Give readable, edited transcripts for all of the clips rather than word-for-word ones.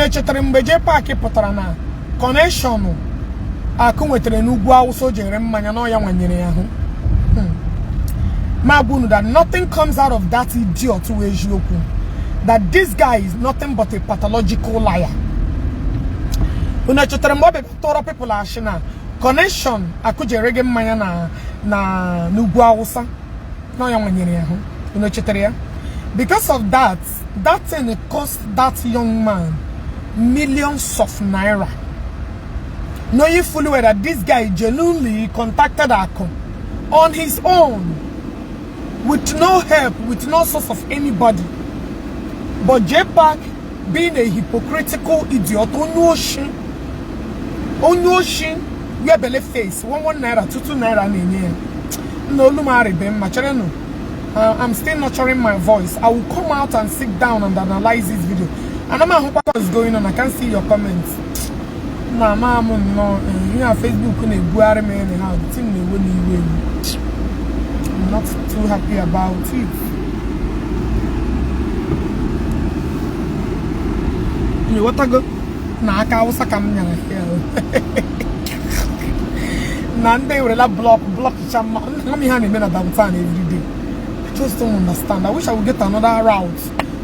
Unu echetara mgbe JPAC pụtara na connection Akụ nwetara n'ugwu Awụsa o jere mmanya na ya nwanyere ya ahụ ma gwa unu that nothing comes out of that idiot wee eziokwu, that this guy is nothing but a pathological liar. Unu echetara mgbe ọ bịara tọrọ people ashị na connection Akụ jere gị mmanya na n'ugwu Awụsa na ya nwanyere ya ahụ? Unu echetara ya? Because of that, that thing cost that young man millions of naira, knowing fully well that this guy genuinely contacted Aku on his own with no help, with no source of anybody. But JPAC, being a hypocritical idiot, onye oshi, wee belle face, 1 1 naira, 2 2 naira na-enye ya. Na olu m arịbe mma, cherenụ. I'm still nurturing my voice. I will come out and sit down and analyze this video. And I'm what's going on. I can't see your comments. Na ama m nnọọ ihe a Facebook na-ebugharị m anyhow. The thing na-ewe m iwe ewu. I'm not too happy about it. Ịghọtago na aka Awụsa ka m nyara ya na ndị werela block block chama m ihe a na-eme na downtown every day. I just don't understand. I wish I would get another route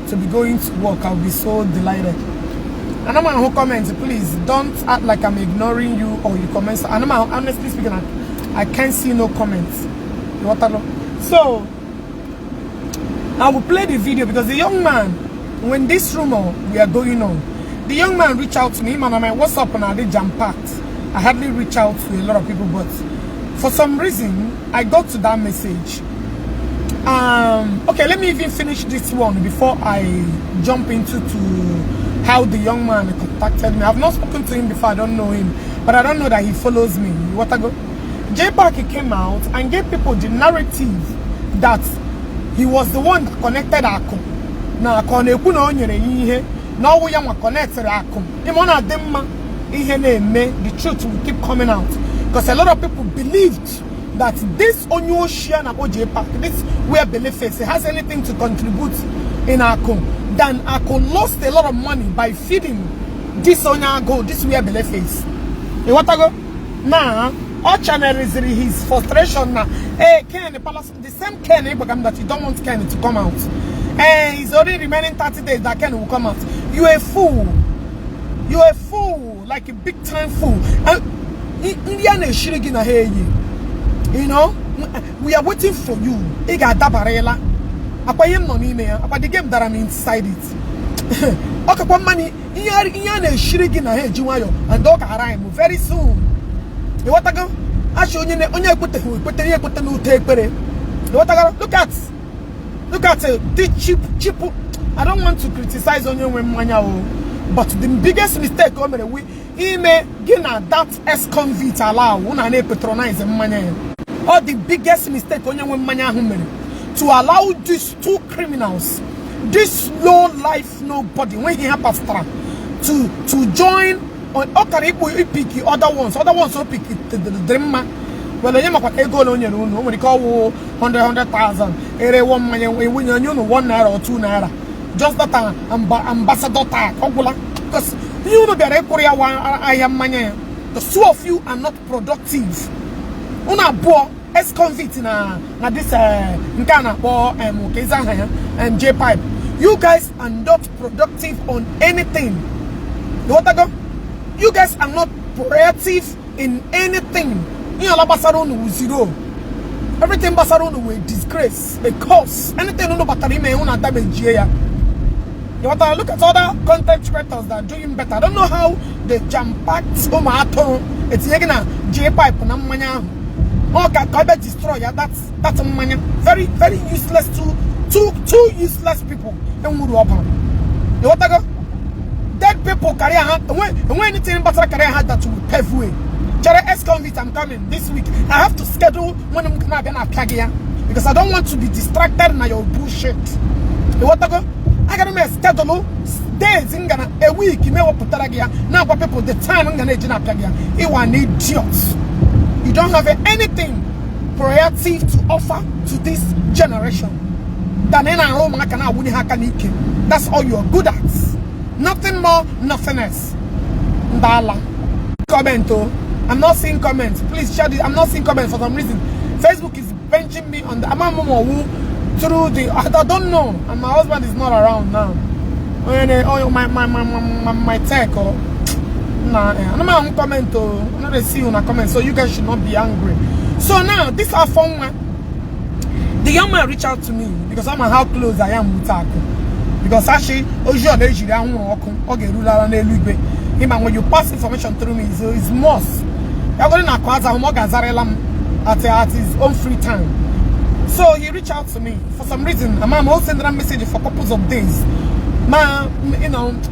to be going to work. I'll be so delighted. And I'm who comment, please don't act like I'm ignoring you or you comment. And I'm honestly speaking, I can't see no comments. You want to know? So I will play the video because the young man, when this rumor we are going on, the young man reached out to me, man, on my WhatsApp and I did jam packed. I hardly reach out to a lot of people, but for some reason I got to that message. Okay, let me even finish this one before I jump into to how the young man contacted me. I've not spoken to him before, I don't know him, but I don't know that he follows me. What I go? JPAC came out and gave people the narrative that he was the one that connected Aku. Na Aku na-ekwu na o nyere ya ihe na ọwụ ya nwa connected Aku. Ime ọ na-adị mma ihe na-eme, the truth will keep coming out. Because a lot of people believed that this onye oshi a na-akpọ JPAC, this where belle face, has anything to contribute in Aku. Then Aku lost a lot of money by feeding this onye agụ, this where belle face. Ịghọtago? Na ọ channeliziri his frustration na hey, Ken Palace, the same Ken Abraham that you don't want Ken to come out. Hey, it's only remaining 30 days that Ken will come out. You a fool. You a fool, like a big time fool. And ndị a na-eshiri gị na ha eyi. You know, we are waiting for you. Ị ga-adabarịla. Akwa ihe m nọ n'ime ya, akwa the game dara m inside it. Ọ kakwa mma na ihe a na-eshiri gị na ha eji nwayọ and ọ ga-ara m very soon. Ịghọtago? Achị onye onye ekweteghị ekwetere ya ekwete n'ute ekpere. Ịghọtago? Look at the cheap cheap. I don't want to criticize onye nwe mmanya o, but the biggest mistake o mere wi ime gị na that ex-convict allow unu na-patronize mmanya ya. Or the biggest mistake onye nwe mmanya ahụ mere to allow these two criminals, this low life nobody when he pastor to join on ọ kara ikpu ipiki other ones o piki dị mma. Well, onye makwa ego ole o nyere unu, o nwere ike ọwụ 100 100,000 erewo mmanya ewunye onye unu 1 naira or 2 naira, just that ambassador tag ọ gwụla, because ihe unu bịara ịkwụrụ ya wa ahịa mmanya ya. The two of you are not productive. Unu abụọ ex-convict na this nke a na-akpọ ka ezi aha ya J-Pipe, you guys are not productive on anything. Ịghọtago? You guys are not proactive in anything. Ihe ọla gbasara unu wụ zero. Everything gbasara unu wụ a disgrace, a curse. Anything unu batara ime unu adamejie ya. Ịghọtara? Look at other content creators that are doing better. I don't know how they jam-packed ụmụ atụrụ etinye gị na J-Pipe na mmanya ahụ. Ọ ka ọ bịa destroy ya that mmanya. Very very useless, two useless people enwuru ọbara. Ịghọtago? Dead people carry ha enwe anything gbasara career ha that will pave way. Chere, ex-convict, I'm coming this week. I have to schedule when I'm gonna abịa na apịa gị ya because I don't want to be distracted na your bullshit. Ịghọtago? Agara m schedule days m gana a week me wepụtara gị ya na-agwa people the time m ga na-eji na-apịa gị ya. Ịwa an idiot. You don't have anything proactive to offer to this generation than ị na-arụ ụmụaka na-awụnye ha aka n'ike. That's all you're good at. Nothing more, nothing else. Ndala. Comment, oh. I'm not seeing comments. Please share this. I'm not seeing comments for some reason. Facebook is benching me on the Amamomo through the, I don't know. And my husband is not around now. Oh, my tech, oh. Nah, eh. I'm not comment, oh. I'm not see you in a comment, so you guys should not be angry. So now, this our phone one. The young man reached out to me because I'm how close I am with Aku. Because actually, oji ọ na-ejiri anwụrụ ọkụ, ọ ga-erulala n'eluigwe. Ịma when you pass information through me, it's must. Ya gwara na akụ aza ahụ, ọ ga-azarịla m at his own free time. So he reached out to me. For some reason, I'm also sending that message for couples of days. Ma,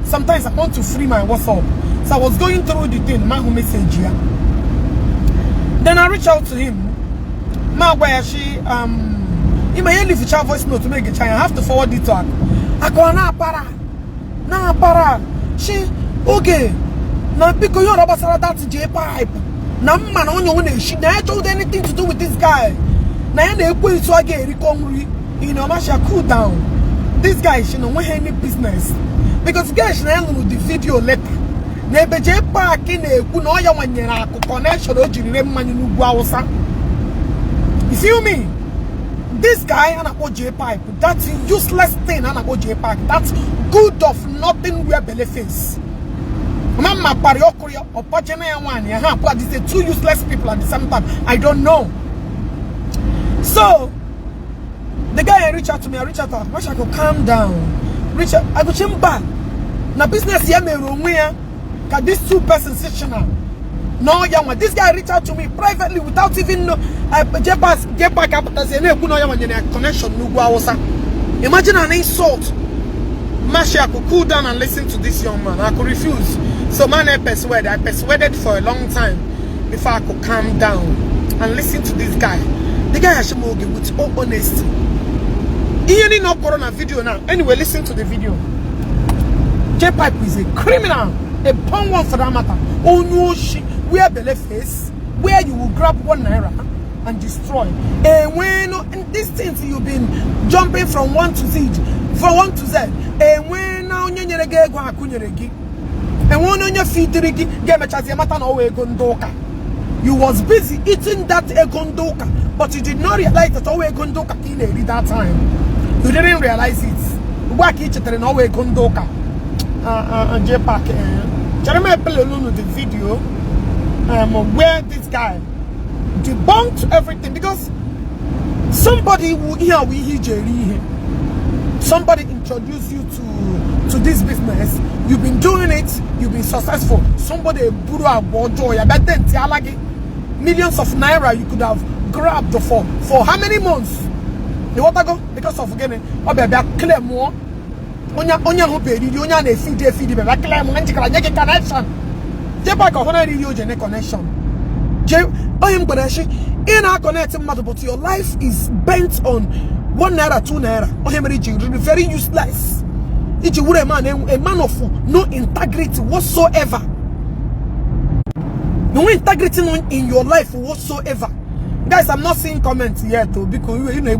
sometimes I want to free my WhatsApp. So I was going through the thing, ma who message here. Then I reached out to him. Ma gwa she in my leave chat voice note to make a child, I have to forward it to her. Akwa na para. Na para. She okay. Na biko yo gbasara that J Pipe. Na mma na onye na-eshi na I anything to do with this guy. Na ya na-ekwe etu a ga-erikọ nri. Masha, cool down. This guy she no nweghị any business. Because guy she na ya nụrụ the video later. Na ebe J Park na-ekwu na ọ ya nwanyere akụ connection o jiri ree mmanya n'ugwu Awụsa. You feel me? This guy, a J Pipe, that useless thing, a J Park, that good of nothing where belle face. Mama pari okuri or pachena ya one ya ha put these two useless people at the same time. I don't know. So the guy reached out to me. I reached out to him. I could calm down. Reach out. I go chimba. Na business here me onwe ka these two persons sit now. No, young. This guy reached out to me privately without even know. J Park connection. Imagine an insult. Mashi, I could cool down and listen to this young man. I could refuse. So man, I persuaded. I persuaded for a long time before I could calm down and listen to this guy. The guy Ashimoge with all honesty. He ain't no corona video now. Anyway, listen to the video. J Pipe is a criminal, a born one for that matter. Oh no, she where belle face, where you will grab ₦1 and destroy. And when in these things you've been jumping from one to Z, from one to Z. And when now you get and when on your feet get a chance you was busy eating that egondoka, but you did not realize that all egondoka in that time. You didn't realize it. J Park. Jeremiah Pelelunu the video where this guy debunked everything, because somebody will hear we hear somebody introduce you to this business. You've been doing it, you've been successful. Somebody millions of naira you could have grabbed for how many months? You want to go because of again claim more. Onya who paid you, onya na feed baby claim connection. J Park connection. J in our connect matter, but your life is bent on ₦1, ₦2. Very useless. A man of no integrity whatsoever. No integrity in your life whatsoever. Guys, I'm not seeing comments yet, though, because you know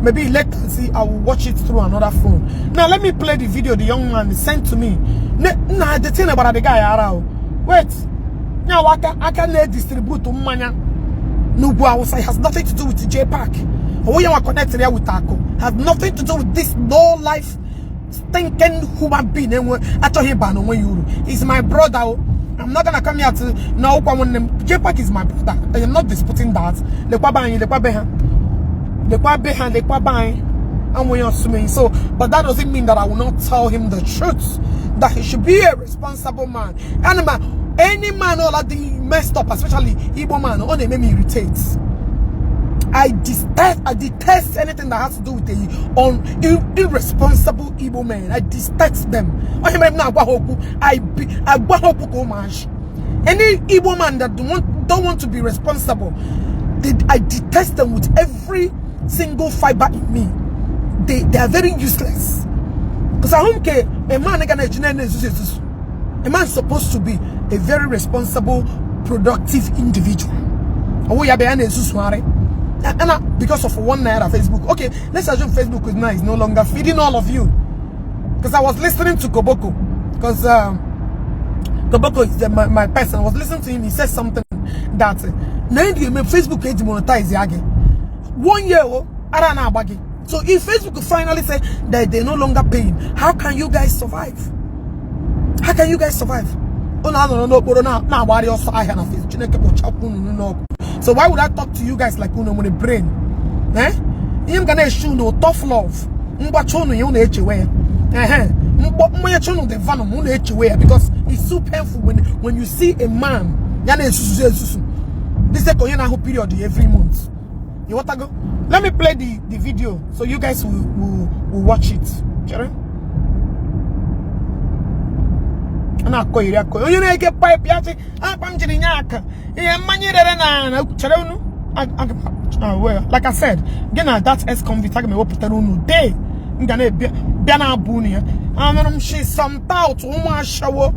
maybe later see I will watch it through another phone. Now let me play the video the young man sent to me. Nah, the thing about the guy around. Wait. Now I can distribute to manya. No, it has nothing to do with the J Park. We are connected here with Taco. Has nothing to do with this low life stinking human being. He's my brother. I'm not gonna come here to no J Park is my brother. I am not disputing that. So, but that doesn't mean that I will not tell him the truth. That he should be a responsible man. And any man all that messed up, especially Igbo man, only make me irritate. I detest anything that has to do with the irresponsible Igbo man. I detest them. Any Igbo man that don't want to be responsible, I detest them with every single fiber in me. They are very useless. Because I don't care. A man a man's supposed to be a very responsible, productive individual. And because of ₦1 Facebook. Okay, let's assume Facebook is now is no longer feeding all of you. Because I was listening to Koboko, because Koboko is my person. I was listening to him. He said something that na ndị eme Facebook eji monetize ya gị one year o ara na-agba gị. So if Facebook finally say that they're no longer paying, how can you guys survive? How can you guys survive? Unu anọrọ n'okporo na-agbari ọsọ ahịa na Facebook. Chineke kpọchakwu unu n'ọkụ. So why would I talk to you guys like unu nwere brain? Eh? Ihe m ga na-eshi unu tough love. Mgbacha unu ya unu echewe ya. Ehe. Mmanyecha unu the venom unu echewe ya, because it's so painful when you see a man ya na-esusu esusu. This is onye na-ahụ period every month. You want to go? Let me play the video so you guys will watch it. Chere? A na-akọ iri akọ onye na-eke pipe ya sị akpa m jiri nye aka ihe mmanya rere na chere unu. Well, like I said, gị na that ex-convict, aga m ewepụtara unu day m ga na-ebịa bịa na-abụ unu ya. Anụrụ m shi some tout ụmụ ashawo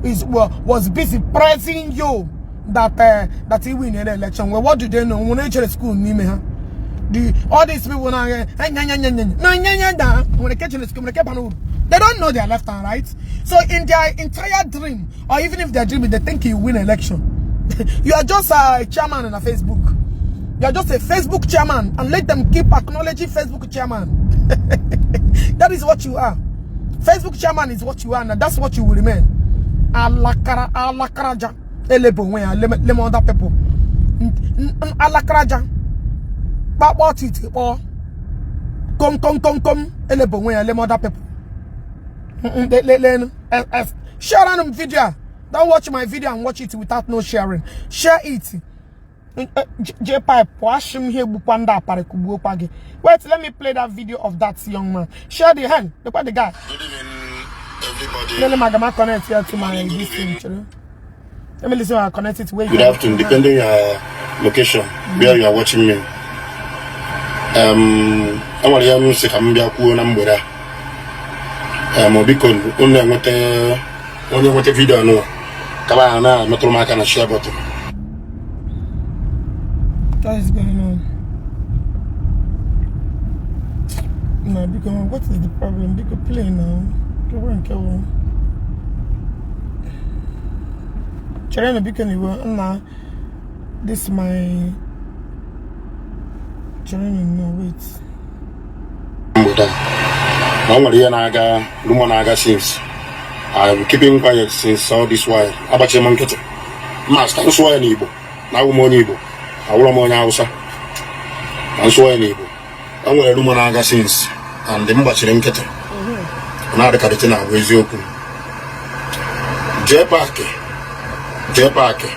is was busy praising you that he win an election. Well, what do they know? Nwere echere school n'ime ha. The all these people now, nya nya nya nya nya nya nya nya, nwere ke school, nwere ke bana uru. They don't know their left and right. So in their entire dream, or even if they're dreaming, they think you win election. You are just a chairman on a Facebook. You are just a Facebook chairman, and let them keep acknowledging Facebook chairman. That is what you are. Facebook chairman is what you are, and that's what you will remain. Alakara alakaraja elebo onwe ya leme other people. Alakaraja kpakpọ titi kpọọ kom kom kom kom elebo onwe ya leme other people. Share on video. Don't watch my video and watch it without no sharing. Share it. J pipe wash him here. Wait, let me play that video of that young man. Share the hand. Look at the guy. Good evening, everybody. Let me connect here to my this thing. Let me listen. I connect it. Wait. Good afternoon, depending your location where you are watching me. Enwere ihe m sị ka m bịa kwuo na mgbede a. Biko unu enweta onye nweta video anụwa kaba ha na-emetụrụ m aka na share button. What is going on? No, because what is the problem? Because play now. Chere biko na this my chere no wait. Mgbede a na o nwere ihe na-aga rumour na-aga since. I'm keeping quiet since all this while. Agbachiri m nkịtị. Master nsụọ ya n'Igbo na awụ m onye Igbo, awụrọ m onye Hausa. Na nsụọ ya n'Igbo. O nwere rumour na-aga since and m gbachiri nkịtị. Ọ na-adịkarịta na abụ eziokwu. Jee paakị, jee paakị,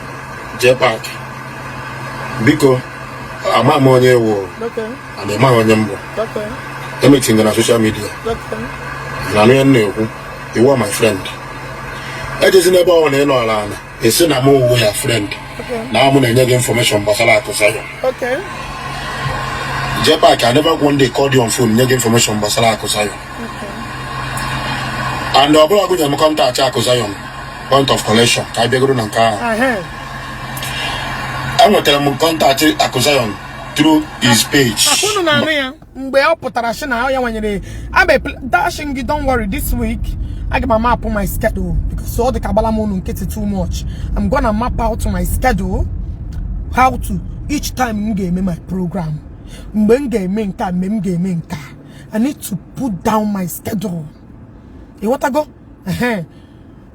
jee paakị. Biko, ama m onye ewu and ịmaghị onye mbụ. Emetinga na social media. Na anụ ya na-ekwu, you are my friend. Ejezi n'ebe ọ na ị nọ ala ala esi na m owu ya friend. Na mụ na-enye gị information gbasara akụ Zion. Jee paakị, I never one day called you on phone nye gị information gbasara akụ Zion. And ọ bụla gụnyere m contact akụ Zion point of collection ka a bịagoro na nke ahụ. Enwetara m contact akụ Zion through his page. Akwụnụ na anụ ya mgbe ọ pụtara sị na ya nwanyere abe dashing gị, don't worry, this week aga m map my schedule because ọ dị ka agbala m unu nkịtị too much. I'm gonna map out my schedule, how to each time m ga-eme my program, mgbe m ga-eme nke a, mgbe m ga-eme nke a. I need to put down my schedule. Ịghọtago?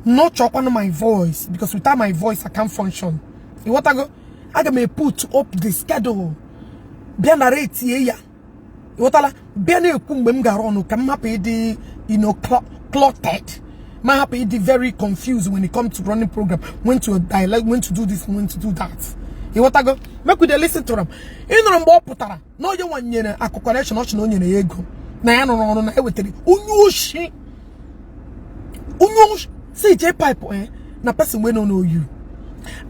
Not chọkwanụ my voice, because without my voice I can't function. Ịghọtago? Aga m put up the schedule, bịa narrate ya. Ịghọtala? Bịa na-ekwu mgbe m gara ọnụ ka m hapụ ịdị cluttered, ma hapụ ịdị very confused when it comes to running program, when to dialect, when to do this, when to do that. Ịghọtago? Make we dey listen to am. Ị nụrụ mgbe ọ pụtara na onye nwanyere akụ connection, ọchị na o nyere ya ego na ya rụrụ ọrụ na ewetara onye oshi, onye oshi. See J pipe na person wey no know you.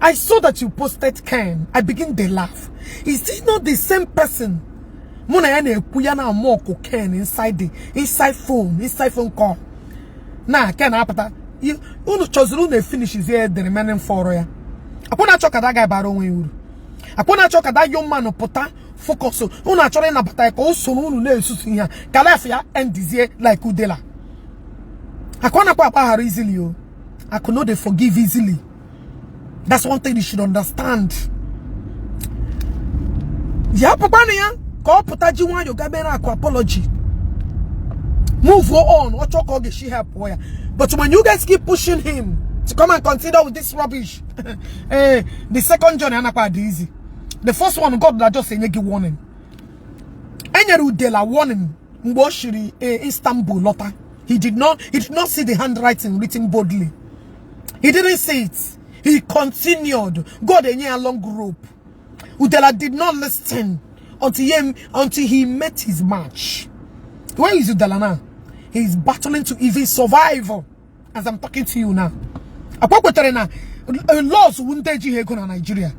I saw that you posted Ken. I begin to laugh. Is this not the same person? Mụ na ya na-ekwu ya na amụ Ken inside the inside phone call. Na Ken apụta. Unu chọziri unu finishizie the remaining for ya. Akwụ na-achọ ka that guy bara onwe ya uru. Akwụ na-achọ ka that young man pụta focus. Unu achọrọ ịnabata ya ka o soro unu na-esusu ihe a. Ka life ya endizie like Udela. Akụ anakwa agbaghara easily o. Akụ no dey forgive easily. That's one thing you should understand. Ya pụkwanụ ya ka ọ pụta ji nwayọọ ga mere Akụ apology, move on. Ọ chọọ ka ọ ga-esi help ya. But when you guys keep pushing him to come and consider with this rubbish, the second journey anakwa adị easy. The first one, God na just enye gị warning. Enyere Udela warning mgbe o shiri Istanbul lọta. He did not see the handwriting written boldly. He didn't see it. He continued. God enye ya long rope. Udela did not listen until he met his match. Where is Udela now? He's battling to even survive as I'm talking to you now. Akwa kwetere na laws wụ ndị ejighị ego na Nigeria.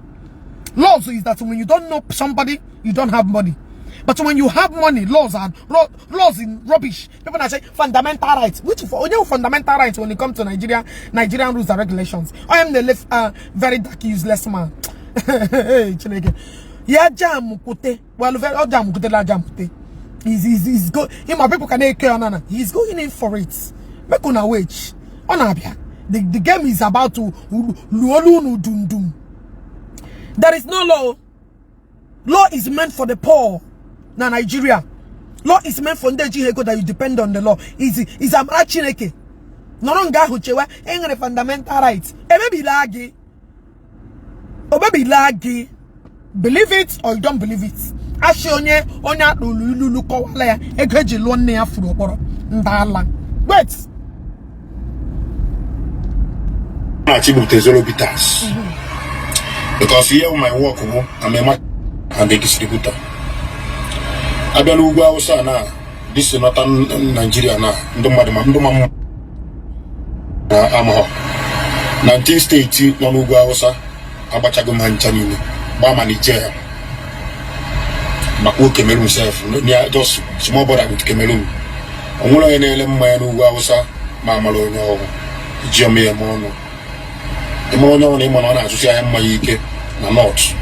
Laws is that when you don't know somebody, you don't have money. But when you have money, laws are laws in rubbish. People are saying fundamental rights. Which for only fundamental rights when it comes to Nigeria, Nigerian rules and regulations? I am the left, very dark, useless man. Hey, Chineke. Ya jam kute. Well, very oh jam kute la jam kute. He's go. Him, my people can take care. He's going in for it. Make una wait. Ọ na-abịa. The game is about to luolu dum dum. There is no law. Law is meant for the poor. Na Nigeria. Law is meant for ndị ejighị ego that you depend on the law. Is amara Chineke. Nọrọ nga ahụ chewa enwere fundamental rights. Emebila gị. Omebila gị. Believe it or you don't believe it. Asị onye akpụrụ ilulu kọwala ya ego eji lụọ nne ya furu okpọrọ ndala. Wait. Na-achọ ibupụta Zoro Bitters because ihe my work bụ I'm a market and a distributor. Abịa n'ugwu Awụsa na this northern Nigeria na ndị mmadụ ma ndị ma mma na amahọ 19 steeti nọ n'ugwu Awụsa, agbachago m ha ncha niile, gbaa ma Niger, gbakwuo Cameroon sef, near just small border with Cameroon. O nwere onye na-ele mmanya n'ugwu Awụsa ma amara onye ọgwụ ji ome ya eme ọnụ. Ịmara onye ọbụla ịma na ọ na-azụsi ahịa mmanya ike na north,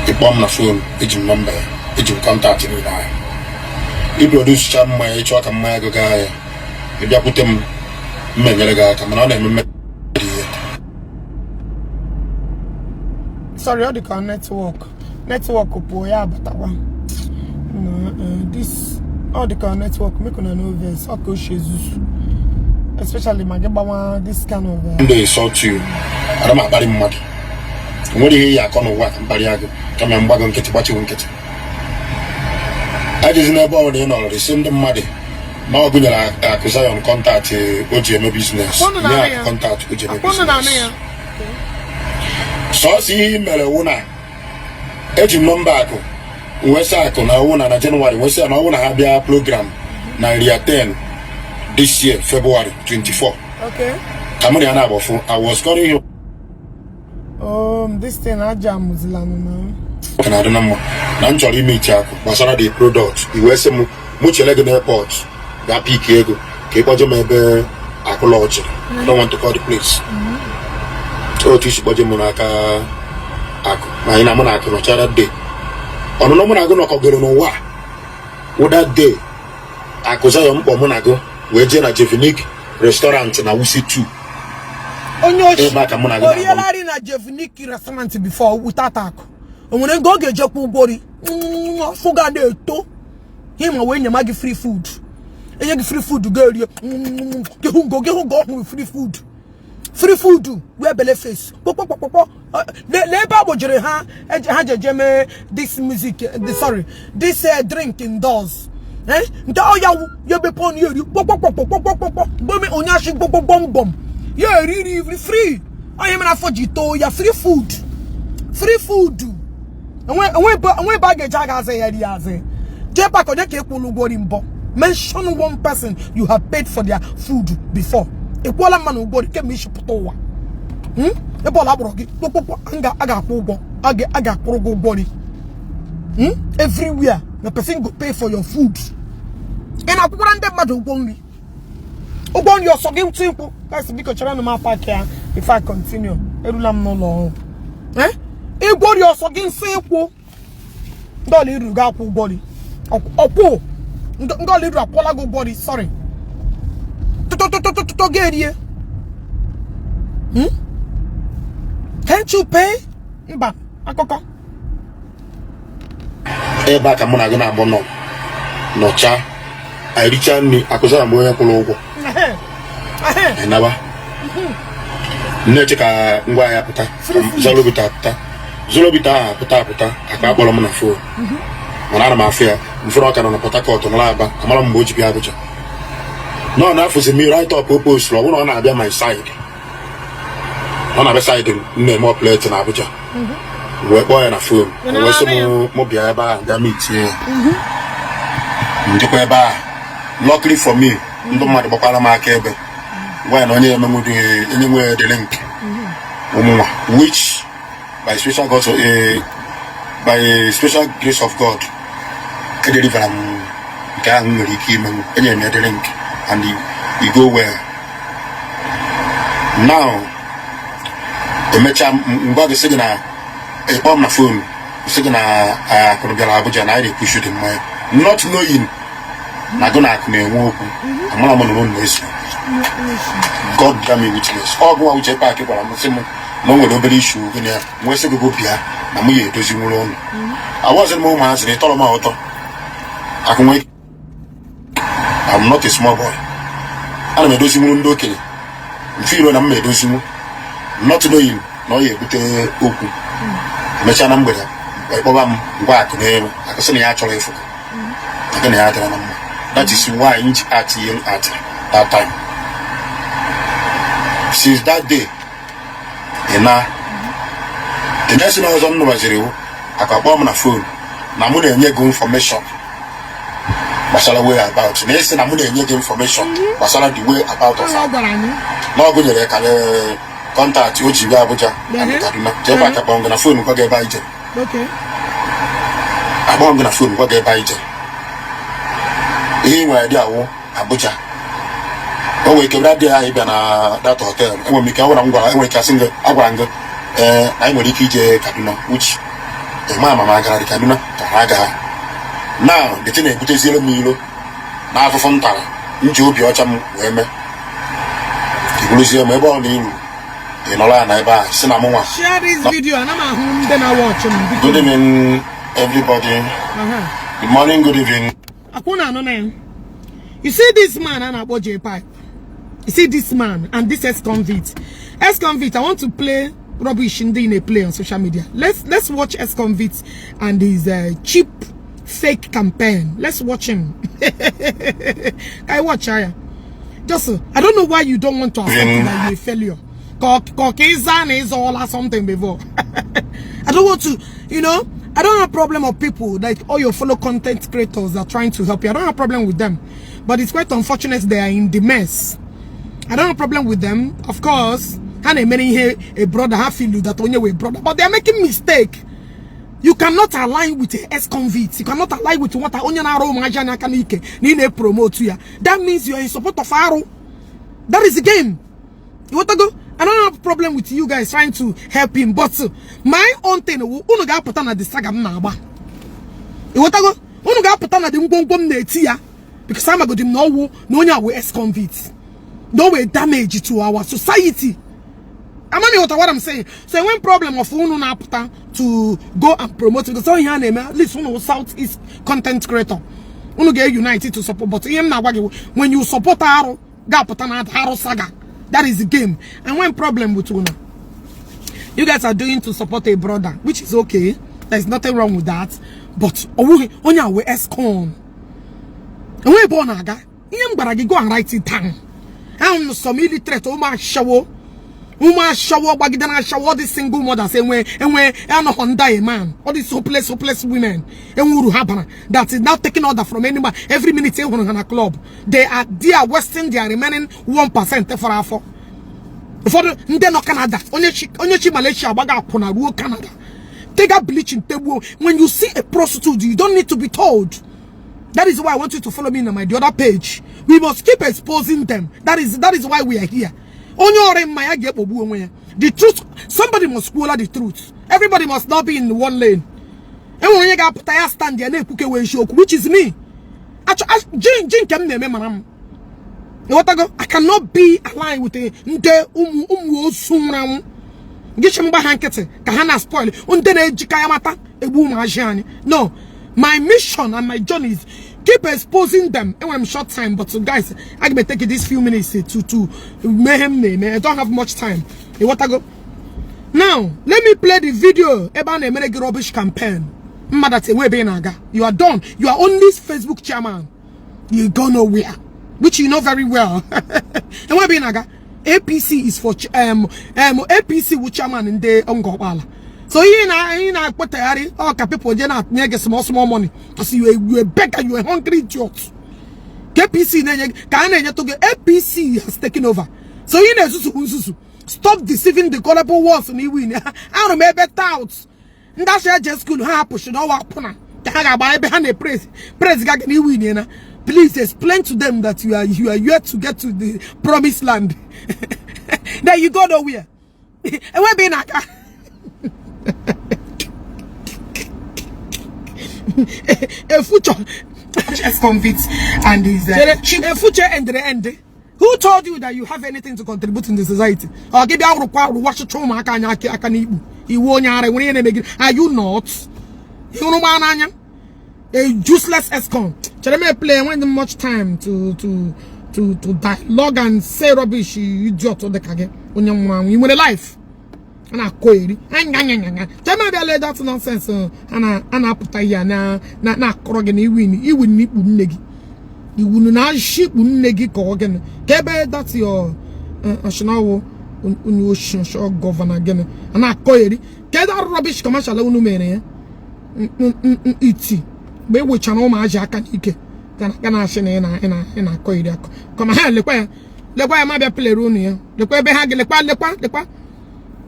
ịkpọ m na phone, eji m nọmba ya, eji m contact niile ahụ. Iproducecha mmanya, ịchọ ka mmanya gị gaa ahịa, ị bịakwute m, m enyere gị aka, mana ọ na-eme mmebi ihe. Sorry, ọ dị ka network pụọ ya abatakwa na this. Ọ dị ka network. Make una no vex. Ọ ka o si ezuzu, especially ma gị gbawa this kind of Ndị insult you, ana m akparị mmadụ. O nwere ihe ya akọ n'ụwa ka mkparị agụ, kama mgbago nkịtị, gbachiwo nkịtị. Ajụzi n'ebe ọ bụla ị nọrọ isi ndị mmadụ na ọ gụnyere Akụ Zion contact o ji eme business. Akwụnụ nye na-anụ Akụ ya. contact o ji eme Akwụnụ na-anụ business. ya. Sọọsọ ihe i mere wụ na eji m nọmba Akụ wee sị Akụ na ọwụ na na Jenụwarị, wee sị ya na ọwụ na ha bịa program na area 10 this year, February 24, ka mụ na ya na-agbafụ. I was calling him. This thing aja amụzilanụ na Ka na-adị na mma na m chọrọ ime iti Akụ gbasara the product. I wee sị m mụ chere gị n'airport, gaa pick ego ka ị kpọje m ebe Akụ lodge. I don't want to call the place. Otu isi kpọje m n'aka Akụ ma anyị na mụ na Akụ nọcha that day. Ọnụnọ mụ na agụ nọkọgoro n'ụwa wụ that day Akụ Zion mkpọ mụ na agụ wee jee na Jevinik restaurant na Wuse 2. Onye oshi. Ebe a ka mụ na gị na-agba. Orielari na Jevinik restaurant before without Akụ. O nwere nga ọ ga-ejekwa ụgwọ ri afọ ga na-eto ihe ma wee nyema gị free food, enye gị free food, ga-erie gị hụ ngo gị hụ ngo ọhụrụ free food, free food wee bele face kpọkpọkpọkpọ. Lee ebe a gbojiri ha ha jeje mee this music, sorry, this drink indoors, eh nke ọ ya wụ ya emepe ọnụ ya eri kpọkpọkpọkpọkpọkpọ mgbe onye achị gbọgbọgbọm ya eri ri free. Onye mere afọ ji too ya free food, free food. Onwe ebe a ga-eji aga aza ya eri ya aza. Jee pak onye ka ịkwụrụ ụgwọ ri mbọ. Mention one person you have paid for their food before. Ị kwụọla mmanụ ụgwọ ri kemgbe isi pụta ụwa? Ebe ọla akpọrọ gị kpọkpọkpọ a ga-akwụ ụgwọ, a ga-akwụrụ gị ụgwọ ri. Everywhere the person go pay for your food. Ị na-akwụkwara ndị mmadụ ụgwọ nri, ụgwọ nri ọsọ gị ntụ ikwu guys. Biko chere m apak ya. If I continue, erula m n'ụlọ ọrụ. Eh, ịgwọ nri ọsọ gị nsọ ịkwụ ndị ọla iru ga akwụ ụgwọ ri ọkwụ ndị ọla iru akwụọla gị ụgwọ ri. Sorry. Tọtọtọtọtọ ga-erie. Can't you pay? Mba, akụkọ. Ebe a ka mụ na gị na-agbọ nọ nọcha, anyị richaa nri, akụzara m onye kwụrụ ụgwọ. Anyị naba, na-eche ka ngwa ahịa pụta. Zolobita pụta, Zolobita ahụ apụta, aka akpọrọ m na phone, mana ana m afụ ya mfụrụ ọka nọ na Port Harcourt, nọrọ Aba. Amara m mgbe o ji bịa Abuja nọ na-afụzi m write up o post. Ọ bụrụ na ọ na-abịa my side, ọ na-abịa side m na-eme operate na Abuja, wee kpọọ ya na phone, o wee sị m mụ bịa ebe ahụ bịa meetie ya. Njikwa ebe ahụ, luckily for me, ndị mmadụ gbakwara m aka ebe gwa ya na onye emenwu enye nwe the link ụmụnwa, which by special grace of God, edelivera m nke ahụ m nwere ike imenwu. Enyere m ya the link and e go well. Now emechaa, ngwa gị sị gị na ịkpọ m na phone, sị gị na akụrụ bịara Abuja na anyị na-ekwushu dị mmanya, not knowing na gụ na akụ na-enwe okwu. Amara m na unu na-eso. God bear me witness, ọ gụnwa Uche Park gwara m, sị m na o nwere obere issue gị na ya, nwee sị gị bụ bịa na mụ ya edozi nwere ụnụ. Awọzịrị m ụmụazị na ịtọrọ m ụtọ akụ nwee. I'm not a small boy. Ana m edozinwuru ndị okenye mfe iro na m ma edozinwu, not knowing na ọ ya ebute okwu. Emechaa, na mgbede, ịkpọba m, ngwa akụ n'elu akụ sị na ya chọrọ ịfụ gị, na ya dịra na mma. That is why m ji at ihe m at that time. Since that day, ị na the next thing ọzọ m nụbaziri wụ akụ akpọ m na phone na mụ na-enye gị information gbasara way about, na esi na mụ na-enye gị information gbasara the way about of Ọ gwara anyị. Na ọgụ nyere ka contact o ji bịa Abuja and Kaduna. Jee aka kpọọ m gị na phone, gwa gị ebe anyị jere. Akpọọ m gị na phone, gwa gị ebe anyị jere. Ihe ị nwere dị awụ Abuja, o nwere ike bịa dị anyị bịa na that hotel. Enwere m ike ọ gwara m, gwara, enwere ike asị m gị, agwara m gị, ee, anyị nwere ike ije Kaduna, which ịma ama ma agara dị Kaduna ka ha agaghị. Now the thing na-ebuteziere m ilo na afụfụ m tara m ji obi ọcha m wee mee. Iburuzie m ebe ọ na iru, ị nọrọ ya na ebe a si na mụ nwa. Share this video. Ana m ahụ ndị na-watch m, biko. Good evening, everybody. Good morning, good evening. Akwụ na anụ na ya. You see this man a na-akpọ J Pipe, you see this man and this ex-convict. Ex-convict, I want to play rubbish ndị na-play on social media. Let's watch ex-convict and his cheap fake campaign. Let's watch him. I watch ya. Just I don't know why you don't want to accept that you're a failure. Ka ịza na ịzọọla something before. I don't want to, I don't have problem of people like all your fellow content creators are trying to help you. I don't have problem with them. But it's quite unfortunate they are in the mess. I don't have problem with them. Of course, ha na-emere ihe a brother, ha feel that onye wee brother, but they are making mistake. You cannot align with a ex-convict. You cannot align with nwata onye na-arụ ụmụaja n'aka n'ike na ị na-epromote ya. That means you are in support of arụ. That is the game. You want to go? I don't have a problem with you guys trying to help him, but my own thing, unu ga-apụta na the saga m na-agba. Ịghọtago? Unu ga-apụta na the ngwongwo m na-eti ya, because amagodi m na ọwụ na onye a wee ex-convict. No way damage to our society. Amami what I'm saying. So when problem of unu na-apụta to go and promote, because all ihe a na-eme, at least unu South East content creator, unu ga-unite to support. But ihe m na-agwa gị, when you support arụ, ga-apụta na arụ saga. That is the game. And when problem with unu, you guys are doing to support a brother, which is okay. There's nothing wrong with that. But onye a wee ex-con, enwe ebe ọ na-aga. Ihe m gwara gị, go and write it down. Ahụ m some illiterate ụmụ ashawo, ụmụ ashawo gbagide na ashawo, all these single mothers enwe anọghọ nda a man, all these hopeless women enwe uru ha bara that is now taking order from any man. Every minute e hụrụ ha na club, they are there wasting their remaining 1% fọrọ afọ. Ụfọdụ ndị nọ Canada, onye chi Malaysia agbaga akwụna ruo Canada, tega bleaching tegbuo. When you see a prostitute, you don't need to be told. That is why I want you to follow me on my the other page. We must keep exposing them. That is why we are here. Onye ọrịa mma ya ga-ekpogbu onwe ya. The truth, somebody must swallow the truth. Everybody must not be in one lane. Enwere onye ga-apụta ya stand ya na-ekwukewe eziokwu, which is me. Achọ ji nke m na-eme mara m. Ịghọtago? I cannot be aligned with ndị ụmụ ụmụ osu nwụrụ anwụ. Gị chi mgba ha nkịtị ka ha na spoil ndị na-ejika ya mata egbu ụmụazị anyị. No, my mission and my journey is keep exposing them. Enwere m short time, but guys, aga m take this few minutes to mee ihe m na-eme. I don't have much time. Ịghọtago? Now let me play the video ebe a na-emere gị rubbish campaign. Mmadụ ati enwe ebe ị na-aga. You are done. You are only Facebook chairman. You go nowhere, which you know very well. Enwe ebe ị na-aga. APC is for APC wu chairman ndị Ngọkpala. So ihe na ihe na-akpọtagharị ọ ka people je na-atụnye gị small small money because you a beggar, you a hungry idiot. KPC na-enye gị ka a na-enyetụ gị. APC has taken over, so ihe na-ezuzu nzuzu. Stop deceiving the gullible ones na iwin. Ahụrụ m ebe tout ndị asha eje school ha hapụchi n'ọwa akwụna ka ha ga-agba ebe ha na-praise praise ga na iwin na. Please explain to them that you are yet to get to the promised land. Then you go nowhere. Enwe ebe ị na-aga. A future ex-convict and his a future end the end. Who told you that you have anything to contribute in the society? Ọ gị bịa rụkwa rụwachicha ụmụaka anya aka aka n'ikpu iwu onye ara nwere ihe na-eme gị. Are you not? Ịhụrụ gba n'anya, a useless ex-con. Chere m play, enweghị much time to dialogue and say rubbish. Idiot dị ka gị, onye nwụrụ anwụ, ị nwere life a na-akọ eri anyanyanyanya. Chere m abịa lee that nonsense a na-apụta ihe a na-akọrọ gị na iwin iwin n'ikpu nne gị iwu na ashikpu nne gị ka ọ gịnị ka ebe that your ọshinawo onye oshi ọshọ governor gịnị a na-akọ eri. Kedu rubbish commercial unu mere ya iti mgbe e wechara ụmụazị aka n'ike ga na-asị na ị na-akọ eri akọ kọma ha? Lekwa ya, lekwa ya, ma bịa plere unu ya. Lekwa ebe ha gị, lekwa, lekwa, lekwa,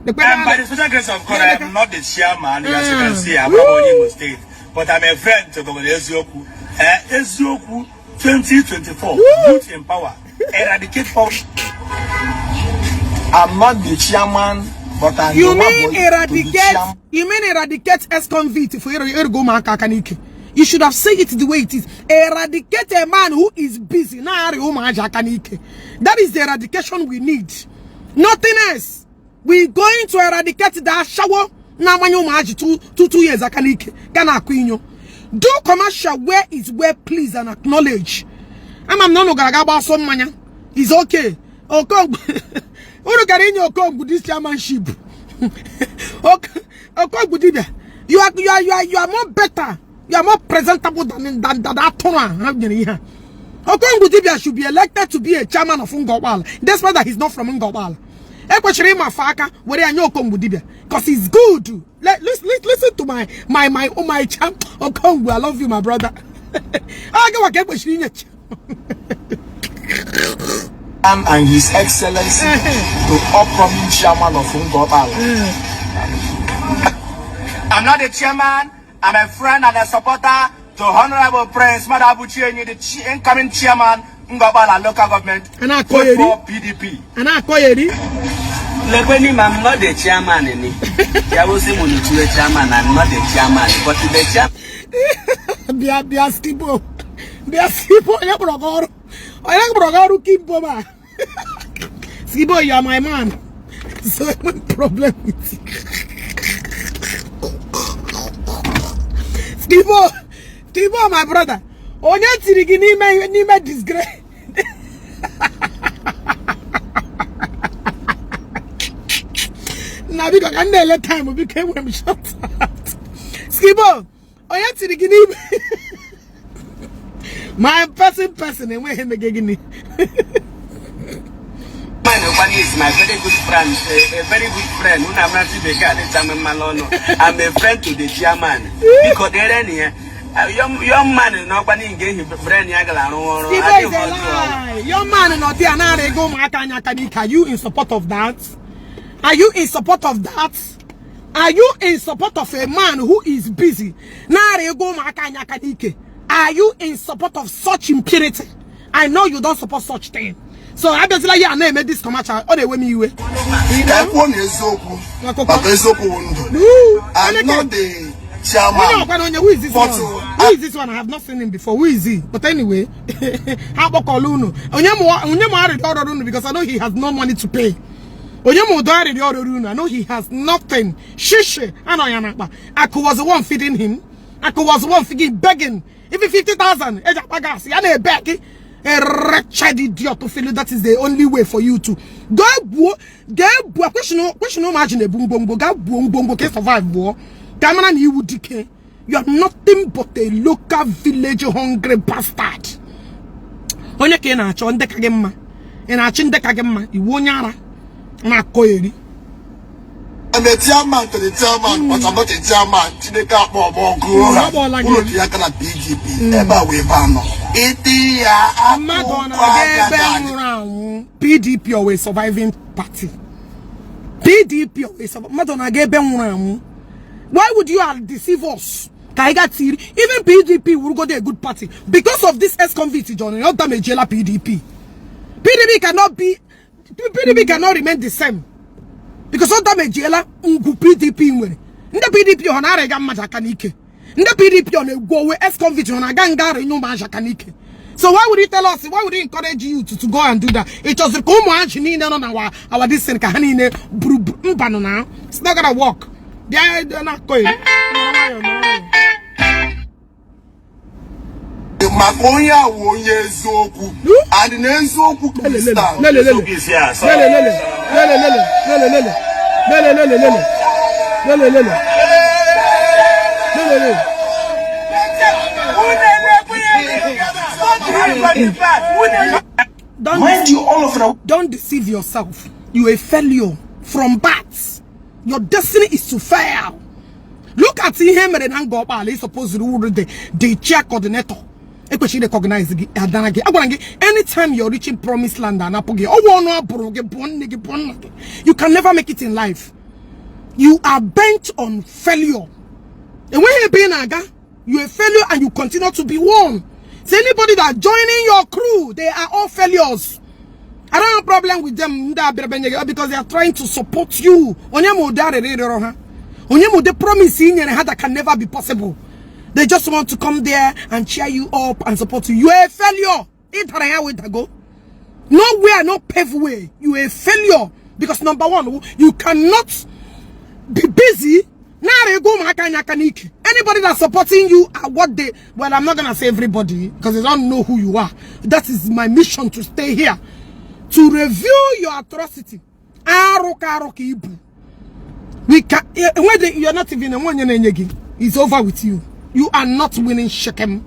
lekwa ebe By ha. the special grace of God, I am not the chairman, as you can see. I'm from Imo State, but I'm a friend to Governor Eziokwu. Eziokwu 2024, youth in power, eradicate poverty. I'm not the chairman, but I'm You the mean one boy to the eradicate chairman. You mean eradicate ex-convict for ergo ụmụaka aka n'ike? You should have said it the way it is. Eradicate a man who is busy na-arịa ụmụaja aka n'ike. That is the eradication we need, nothing else. We going to eradicate the ashawo na-amanye ụmụaji 2 years aka n'ike ga na-akụ inyo. Do commercial where is well pleased and acknowledge. Ama m na unu gara aga gba ọsọ mmanya is okay. Okongwu, unu gara inye Okongwu this chairmanship. Okongwu dibia, you are more better, you are more presentable than atụrụ a ha nyere ihe a. Okongwu dibia should be elected to be a chairman of Ngọkpala, despite that he's not from Ngọkpala. Ekwesịrị ịma afọ aka were ya nye Okongwu dibia because he's good. Listen to my oh, my champ Okongwu, I love you, my brother. A gawa ka ekwesịrị inye And His Excellency, the upcoming chairman of Ngọkpala. I'm not the chairman. I'm a friend and a supporter to Honorable Prince Madabuchi Enyi, the incoming chairman, Ngọkpala local government. A na-akọ Vote eri. for PDP. A na-akọ ya eri. Lekweni, I'm not the chairman ni. Ya bụ sị mụ n'otu chairman, I'm not the chairman, but the chairman Bịa, bịa, skibo, bịa, skibo. Onye kpọrọ gị ọrụ? Onye kpọrọ gị ọrụ? Kimbo ma skibo, you are my man, so no problem with you. Skibo, skibo, my brother, onye tiri gị n'ime disgrace na? Biko, ka m na-ele time, biko, enwere m short. Skibo, onye tiri gị n'ime my person enweghị emege gịnị? Kwani is my very good friend, a very good friend. Unu amara bekee adịcha m mma n'ọnụ. I'm a friend to the chairman. Biko dere na ya. Young man n'ọkwa n'ihi nke ehi brain ya gara arụ ọrụ. Skibo Adịghị is a ọjọọ. lie. Your man nọ there na-arịgo ụmụaka anya aka n'ike. Are you in support of that? Are you in support of that? Are you in support of a man who is busy na-arịgo ụmụaka anya aka n'ike? Are you in support of such impunity? I know you don't support such thing. So abịazila ya na-eme this commercial, ọ na-ewe m iwe. Ka e kwuo na eziokwu, Akụkọ. maka eziokwu wụ ndụ. Ooh, I'm not the onye chairman, ọkwa na onye, who is this but one? Who is this one? I have not seen him before. Who is he? But anyway, ha kpọkọla unu. Onye mụ arịrịọ ọrịrị unu, because I know he has no money to pay. Onye mụ ụdọ arịrịọ ọrịrị unu, I know he has nothing. Shishi anọ ya n'akpa. Akụ was the one feeding him. Akụ was the one feeding, begging. Even 50,000 eji akpa gas ya na-ebe gị. A wretched idiot to feel that is the only way for you to go buo, go buo. Question ụmụaji na-ebu ngwongwo, gaa buo ngwongwo ka ị survive buo ka mara na iwu dike. You are nothing but a local village hungry bastard. Onye ka ị na-achọ ndị ka gị mma? Ị na-achị ndị ka gị mma? Iwu onye ara na-akọ eri. I'm a chairman to the chairman, but I'm not a chairman. Chineke akpọ m ọgụ. Ọ kpọọla gị. Unu tinye aka na PDP ebe a wee ebe anọ. Ịtị ya Mmadụ ọ akwụkwọ na-aga ebe agaghị. nwụrụ anwụ? PDP or a surviving party? PDP or a mmadụ ọ na-aga ebe nwụrụ anwụ? Why would you all deceive us? Ka anyị ga tiri even PDP will go to a good party because of this ex-convict John not damage PDP. PDP cannot be, PDP cannot remain the same because ọ damajiela ngwu PDP nwere. Ndị PDP ọ na-arịga mmadụ aka n'ike? Ndị PDP ọ na-egwu owe ex-convict ọ na-aga nga arịnye ụmụazị aka n'ike? So why would he tell us? Why would he encourage you to go and do that? Ị chọziri ka ụmụazị niile nọ na our this thing ka ha niile buru mbanụ na it's not gonna work. Bịa na-akọ eri. Nọrọ nwayọọ, nọrọ nwayọọ. Maka onye a wụ onye eziokwu and na eziokwu Lele, lele, Kristal. lele, lele. Eziokwu isi a, sọ. Lele, lele, lele, lele, lele, lele, lele, lele, lele, lele, lele, lele, lele. Don't Mind you, all of them. Don't deceive yourself. You a failure from birth. Your destiny is to fail. Look at ihe mere na Ngor Okpala. Is supposed to rule the chair coordinator. Ekwesịrị recognize gị adana gị. Agwara gị anytime you're reaching promised land anapụ gị. Ọwụ ọnụ abụrụ gị bụọ nne gị bụọ nna gị. You can never make it in life. You are bent on failure. Enweghị ebe ị na-aga. You a failure and you continue to be one. So anybody that joining your crew, they are all failures. I don't have a problem with them ndị abịara benye gị because they are trying to support you. Onye ma ụdị arịrị rịọrọ ha? Onye ma ụdị promise ị nyere ha that can never be possible? They just want to come there and cheer you up and support you. You are a failure. Ị dara ya wee dago. Nowhere, no pave way. You are a failure because number one, you cannot be busy. Anybody that's supporting you are what they, well, I'm not gonna say everybody because they don't know who you are. That is my mission, to stay here to review your atrocity. Arụ ka arụ ka ibu. We can, when they, you're not even one gị. It's over with you. You are not winning Shechem.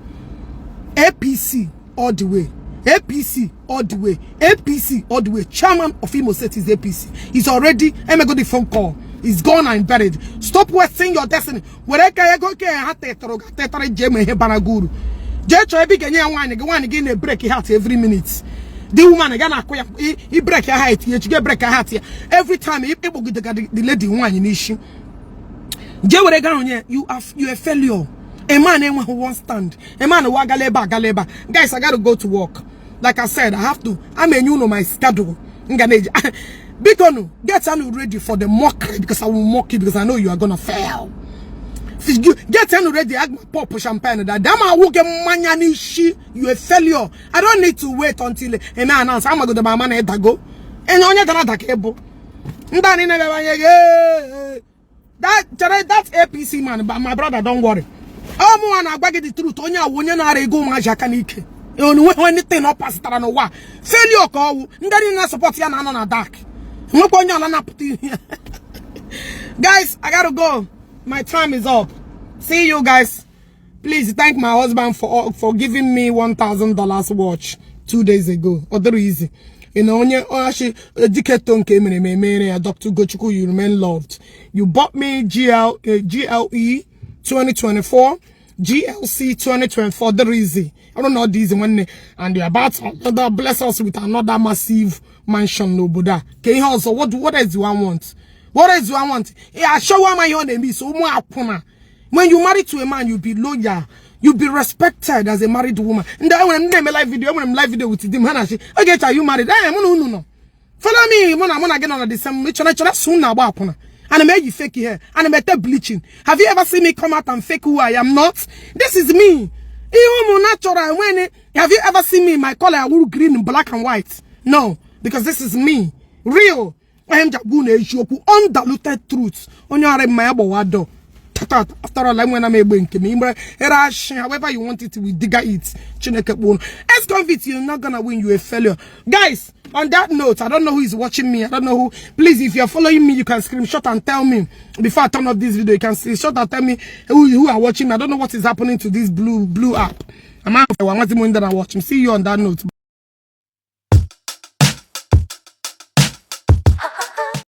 APC all the way. APC all the way. APC all the way. Chairman of Imo State is APC. He's already, I got the phone call. He's gone and buried. Stop wasting your destiny. Were ka ego ke ha tetoro ga tetara je me ihe bara gị uru. Jee chọọ ebe ị ga-enye ya nwaanyị gị, nwaanyị gị na-break heart every minute. The woman ga na-akụ ya i break ya heart ya, echi ga break ya heart ya. Every time ịkpọgide ga the lady nwaanyị n'isi. Jee were ego ahụ nye you are, you a failure. A man enweghị one stand. A man who agala ebe agala ebe a. Guys, I gotta go to work. Like I said, I have to. I'm a new my schedule. M ga na-eji. Biko nu, get anu ready for the mockery because I will mock you because I know you are gonna fail. Get anu ready. I pop champagne that. Damn, I will get mmanya n'ishi. You a failure. I don't need to wait until a man announce. I'm gonna go to my man go. Enye onye dara daka ebo. Ndị anyị na-ebe anya that that APC man, but my brother, don't worry. Ọ mụnwa na-agwa gị the truth. Onye awụ onye na-ara ego ụmụazị aka n'ike. Onwe anything ọ pasịtara n'ụwa. Failure ka ọwụ. Ndị niile na-support ya na-anọ na dark. Nwekwa onye ọla na-apụta ihe. Guys, I gotta go. My time is up. See you guys. Please thank my husband for giving me $1,000 watch 2 days ago. Ọ dịrị easy. You know, onye oshi diketo nke mere eme emere ya. Dr. Ugochukwu, you remain loved. You bought me GL, GLE 2024, GLC 2024. Dịrị easy. I don't know this one, and you're about to bless us with another massive mansion n'obodo a. Ka ihe ọzọ, what else do I want? What else do I want? Yeah, show my ihe ọ na-eme so ụmụ akwụna. When you marry to a man, you be loyal. You be respected as a married woman. Ndị enwere m na-eme live video, enwere m live video with di m ha na-achị. Ogechi, are you married? Eh, mụ na unu nọ. Follow me, mụ na gị nọ na the same. Ịchọrọ chọrọ soon na-agba akwụna. Ana m eyi fake hair? Ana m ete bleaching? Have you ever seen me come out and fake who I am not? This is me. Ihe ụmụ natural when. Have you ever seen me, my color awuru green, black and white? No, because this is me, real. Ihe m ji agwa unu eziokwu, undiluted truth. Onye ọrịa mmanya gbawa do. After all, enwena m egbe nke m imere ere ashi. However you want it, we digger it. Chineke kpụrụ ex-convict, you're not gonna win. You a failure. Guys, on that note, I don't know who is watching me. I don't know who. Please, if you're following me, you can screenshot and tell me before I turn off this video. You can screenshot and tell me who are watching me. I don't know what is happening to this blue app. I'm out. I want to watch. See you on that note.